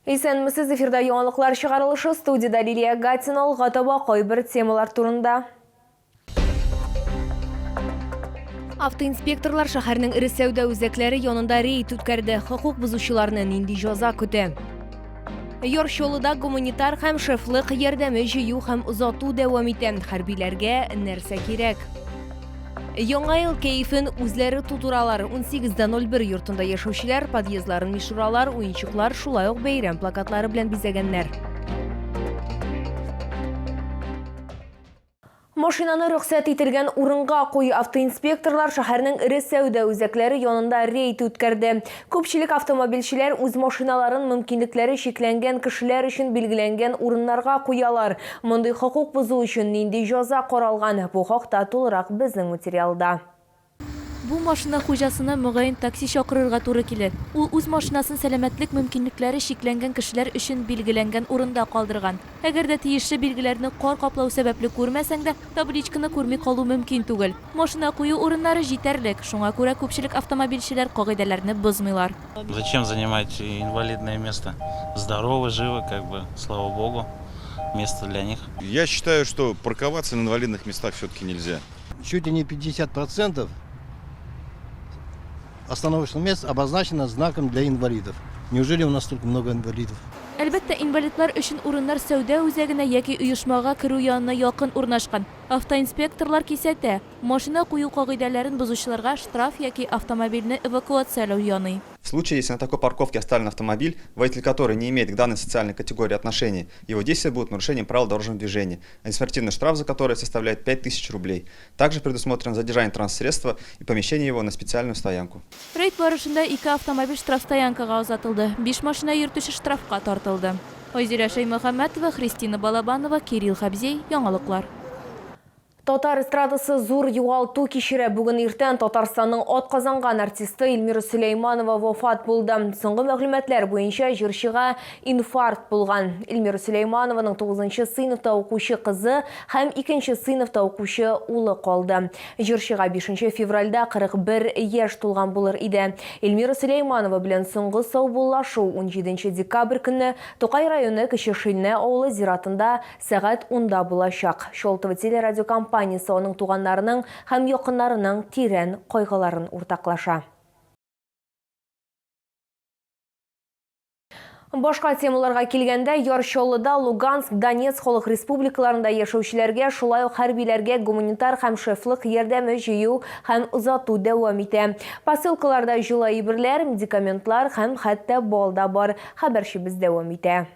Исәнмесез, эфирда яңалыклар чыгарылышы, студиядә Лилия Гатина, алга таба кайбер темалар турында. Автоинспекторлар шәһәрнең эре сәүдә үзәкләре янында рейд үткәрде. Хокук бозучыларны нинди җәза көтә? Яр Чаллыда гуманитар һәм шефлык ярдәме җыю һәм озату дәвам итә. Хәрбиләргә нәрсә кирәк? Яңа ел кәефен үзләре тутыралар. 18.01 йортында яшәүчеләр подъездларын мишуралар, уенчыклар, шулай ук бәйрәм плакатлары белән бизәгәннәр. Машинаны рөхсәт ителгән урынга кую автоинспекторлар шәһәрнең эре сәүдә үзәкләре янында рейд үткәрде. Күпчелек автомобильчеләр үз машиналарын мөмкинлекләре чикләнгән кешеләр өчен билгеләнгән урыннарга куялар. Мондый хокук бозу өчен нинди җәза каралган? Бу хакта тулырак безнең материалда. Бу машина хуҗасына, мөгаен, такси чакырырга туры килер. Ул үз машинасын сәламәтлек мөмкинлекләре чикләнгән кешеләр өчен билгеләнгән урында калдырган. Әгәр дә тиешле билгеләрне кар каплау сәбәпле күрмәсәң дә, табличканы күрми калу мөмкин түгел. Машина кую урыннары җитәрлек, шуңа күрә күпчелек автомобильчеләр кагыйдәләрне бозмыйлар. Зачем занимать инвалидное место? Здоровы, живы, как бы, слава богу, место для них. Я считаю, что парковаться на инвалидных местах все-таки нельзя. Чуть ли не 50% остановочных мест обозначено знаком для инвалидов. Неужели у нас столько много инвалидов? Әлбәттә, инвалидлар өчен урыннар сәүдә үзәгенә яки оешмага керү янына якын урнашкан. Автоинспекторлар кисәтә, машина кую кагыйдәләрен бозучыларга штраф яки автомобильне эвакуацияләү яный. В случае, если на такой парковке оставлен автомобиль, водитель которой не имеет к данной социальной категории отношения, его действия будут нарушением правил дорожного движения, административный штраф за который составляет 5000 рублей. Также предусмотрено задержание транссредства и помещение его на специальную стоянку. Рейд барышында ике автомобиль штрафстоянкага озатылды, биш машина йөртүче штрафка тартылды. Айзилә Шәймөхәммәтова, Христина Балабанова, Кирилл Хәбзей, Яңалыклар. Татар эстрадасы зур югалту кичерә. Бүген иртән Татарстанның атказанган артисты Эльмира Сөләйманова вафат булды. Соңгы мәгълүматлар буенча, җырчыга инфаркт булган. Эльмира Сөләйманованың тугызынчы сыйныфта укучы кызы һәм икенче сыйныфта укучы улы калды. Җырчыга бишенче февральдә 41 яшь тулган булыр иде. Эльмира Сөләйманова белән соңгы саубуллашу унҗиденче декабрь көнне Тукай районы Кече Шилнә авылы зиратында Сәгать унда булачак. Чолтово телерадиокомпаниясе аның туганнарының һәм якыннарының тирән кайгыларын уртаклаша. Башка темаларга килгәндә, Яр Чаллыда Луганск, Донецк халык республикаларында яшәүчеләргә, шулай ук хәрбиләргә гуманитар һәм шефлык ярдәме җыю һәм озату дәвам итә. Посылкаларда җылы әйберләр, медикаментлар һәм хәтта бал да бар. Хәбәрчебез дәвам итә.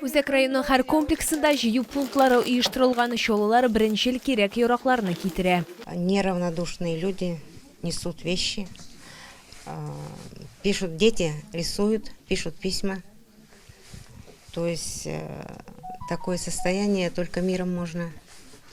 Үзәк районның һәр комплексында җыю пунктлары оештырылган, чаллылар беренчел кирәк-яракларны китерә. Неравнодушные люди несут вещи, пишут дети, рисуют, пишут письма. То есть такое состояние только миром можно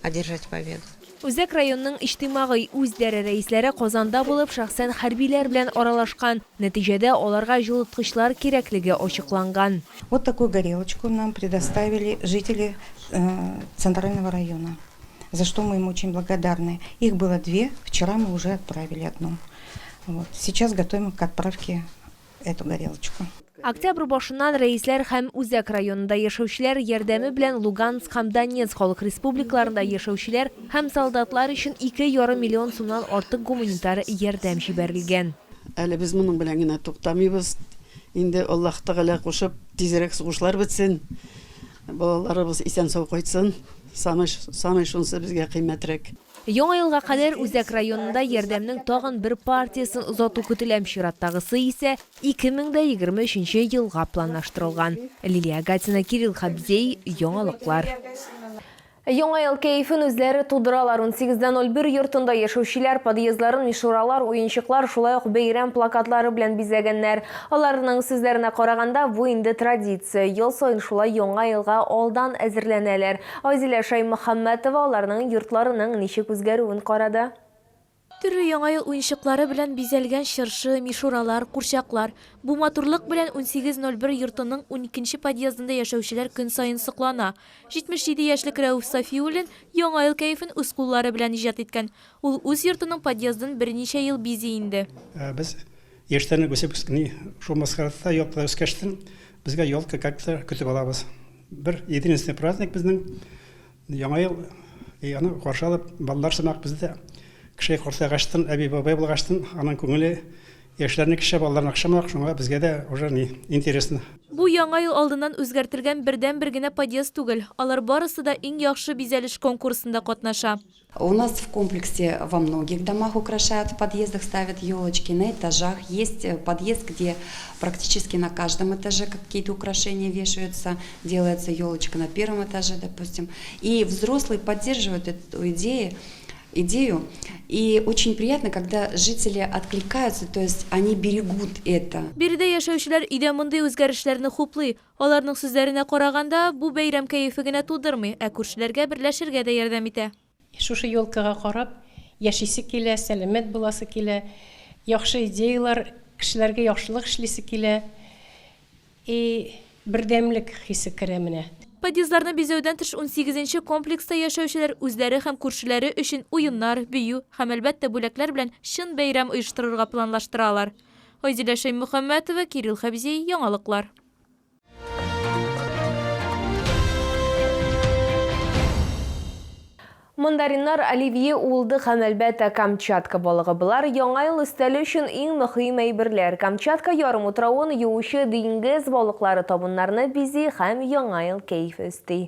одержать победу. Үзәк районның иҗтимагый үзидарә рәисләре Казанда булып, шәхсән хәрбиләр белән аралашкан. Нәтиҗәдә, аларга җылыткычлар кирәклеге ачыкланган. Вот такую горелочку нам предоставили жители Центрального района, за что мы им очень благодарны. Их было две, вчера мы уже отправили одну. Вот. Сейчас готовим к отправке эту горелочку. Октябрь башыннан рәисләр һәм Үзәк районында яшәүчеләр ярдәме белән Луганск һәм Донецк халык республикаларында яшәүчеләр һәм солдатлар өчен 2,5 миллион сумнан артык гуманитар ярдәм җибәрелгән. Әле без моның белән генә туктамыйбыз. Инде Аллаһ Тәгалә кушып, тизрәк сугышлар бетсен, балаларыбыз исән-сау кайтсын. Самый, самый шунысы безгә кыйммәтрәк. Яңа елга кадәр Үзәк районында ярдәмнең тагын бер партиясен озату көтелә, чираттагысы исә 2023 нче елга планлаштырылган. Лилия Гатина, Кирилл Хабзей, Яңалыклар. Яңа ел кәефен үзләре тудыралар. 18.01 йортында яшәүчеләр подъездларын мишуралар, уенчыклар, шулай ук бәйрәм плакатлары белән бизәгәннәр. Аларның сүзләренә караганда, бу инде традиция. Ел саен шулай Яңа елга алдан әзерләнәләр. Айзилә Шәймөхәммәтова аларның йортларының ничек үзгәрүен карады. Төрле Яңа ел уенчыклары белән бизәлгән чыршы, мишуралар, курчаклар. Бу матурлык белән 18.01 йортының уникенче подъездында яшәүчеләр көн саен соклана. 77 яшьлек Рәүф Сафиуллин Яңа ел кәефен үз куллары белән иҗат иткән. Ул үз йортының подъездын берничә ел бизи инде. Без яшьтән үк үсеп, шул маскарадта, ялкада үскәчтен, Безгә елка как-то көтеп алабыз. Бер единственный праздник безнең Яңа ел. И аны каршы алып, балалар сымак без дә кеше картайгачтын, әби-бабай булгачтын, аның күңеле яшьләрне кеше балаларны охшамак, шуңа безгә дә уже ни интересно. Бу Яңа ел алдыннан үзгәртелгән бердәнбер генә подъезд түгел. Алар барысы да Иң яхшы бизәлеш конкурсында катнаша. У нас в комплексе во многих домах украшают, в подъездах ставят елочки, на этажах. Есть э, подъезд, где практически на каждом этаже какие-то украшения вешаются, делается елочка на первом этаже, допустим. И взрослые поддерживают эту идею, идею. И очень приятно, когда жители откликаются, то есть они берегут это. Биредә яшәүчеләр өйдә мондый үзгәрешләрне хуплый. Аларның сүзләренә караганда, бу бәйрәм кәефе генә тудырмый, ә күршеләргә берләшергә дә ярдәм итә. Шушы елкага карап яшисе килә, сәламәт буласы килә, яхшы идеялар, кешеләргә яхшылык эшлисе килә. И бердәмлек хисе керә менә. Подъездларны бизәүдән тыш, унсигезенче комплекста яшәүчеләр үзләре һәм күршеләре өчен уеннар, бию һәм, әлбәттә, бүләкләр белән чын бәйрәм оештырырга планлаштыралар. Айзилә Шәймөхәммәтова, Кирилл Хәбзией, Яңалыклар. Мандариннар, оливье, уылдык һәм, әлбәттә, Камчатка балыгы. Болар Яңа ел өстәле өчен иң мөһим әйберләр. Камчатка ярымутравын юучы диңгез балыклары табыннарны бизи һәм Яңа ел кәефе өсти.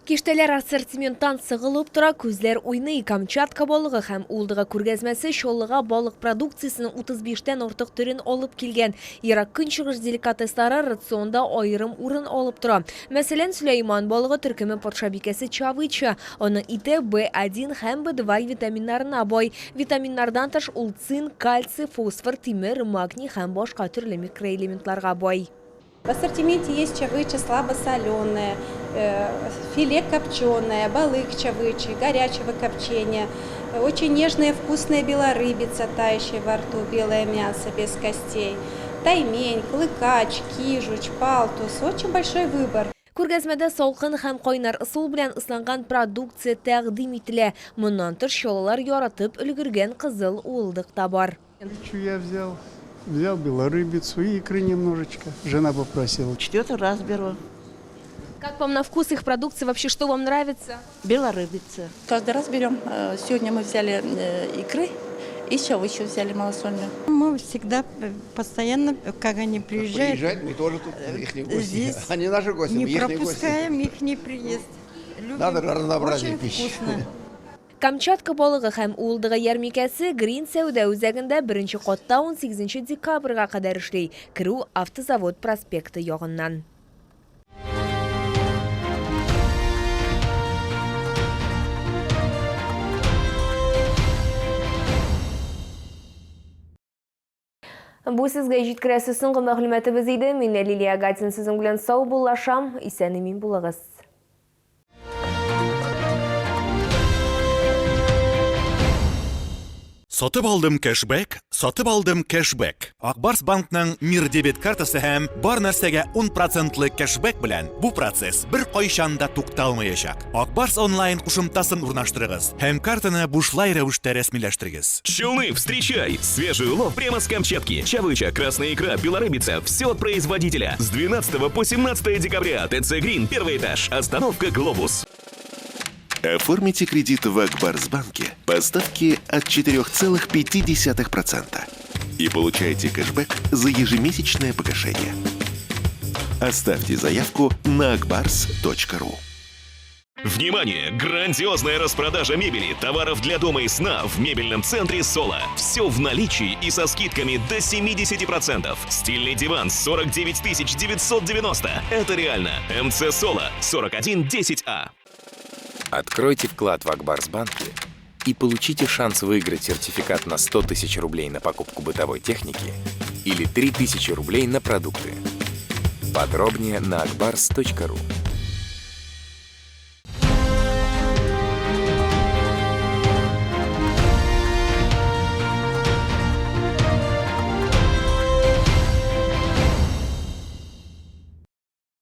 Киштәләр ассортименттан сыгылып тора, күзләр уйный. Камчатка балыгы һәм уылдыгы күргәзмәсе Чаллыга балык продукциясенең 35 тән артык төрен алып килгән. Ерак Көнчыгыш деликатеслары рационда аерым урын алып тора. Мәсәлән, Сөләйман балыгы төркеме патшабикәсе чавыча. Аның ите B1 һәм B2 витаминнарына бай. Витаминнардан тыш, ул цинк, кальций, фосфор, тимер, магний һәм башка төрле микроэлементларга бай. В ассортименте есть чавыча слабосоленая, э, филе копченое, балык чавычи, горячего копчения, очень нежная вкусная белорыбица, тающая во рту, белое мясо без костей, таймень, клыкач, кижуч, палтус. Очень большой выбор. Күргәзмәдә салкын һәм кайнар ысул белән ысланган продукция тәкъдим ителә. Моннан тыш, чаллылар яратып өлгергән кызыл уылдык та бар. Я взял, взял белорыбицу и икры немножечко. Жена попросила. Четвертый раз беру. Как вам на вкус их продукции? Вообще, что вам нравится? Белорыбица. Каждый раз берем. Э, сегодня мы взяли э, икры и чавычу взяли малосольную. Мы всегда э, постоянно, как они приезжают. Приезжают, мы тоже тут их гости. Здесь Они наши гости, не мы их пропускаем их приезд. Любим. Надо разнообразие Очень пищи. вкусно. Камчатка балыгы һәм уылдыгы ярминкәсе Грин сәүдә үзәгендә беренче катта унсигезенче декабрьгә кадәр эшли. Керү Автозавод проспекты ягыннан. Бу сезгә җиткерәсе соңгы мәгълүматыбыз иде. Мин Лилия Гатин сезнең белән саубуллашам. Исән-имин булыгыз. Сатып алдым кэшбэк, сатып алдым кэшбэк. Ак Барс банкның Мир дебет картасы һәм бар нәрсәгә 10 процентлы кэшбэк белән бу процесс беркайчан да тукталмаячак. Ак Барс онлайн кушымтасын урнаштырыгыз һәм картаны бушлай рәвештә рәсмиләштерегез. Челны, встречай! Свежий улов прямо с Камчатки. Чавыча, красная икра, белорыбица. Все от производителя. С 12 по 17 декабря. ТЦ Грин, первый этаж. Остановка Глобус. Оформите кредит в Акбарсбанке по ставке от 4,5% и получайте кэшбэк за ежемесячное погашение. Оставьте заявку на akbars.ru. Внимание! Грандиозная распродажа мебели, товаров для дома и сна в мебельном центре Соло. Все в наличии и со скидками до 70%. Стильный диван 49 990. Это реально. МЦ Соло 4110А. Откройте вклад в Акбарсбанке и получите шанс выиграть сертификат на 100 тысяч рублей на покупку бытовой техники или 3000 рублей на продукты. Подробнее на akbars.ru.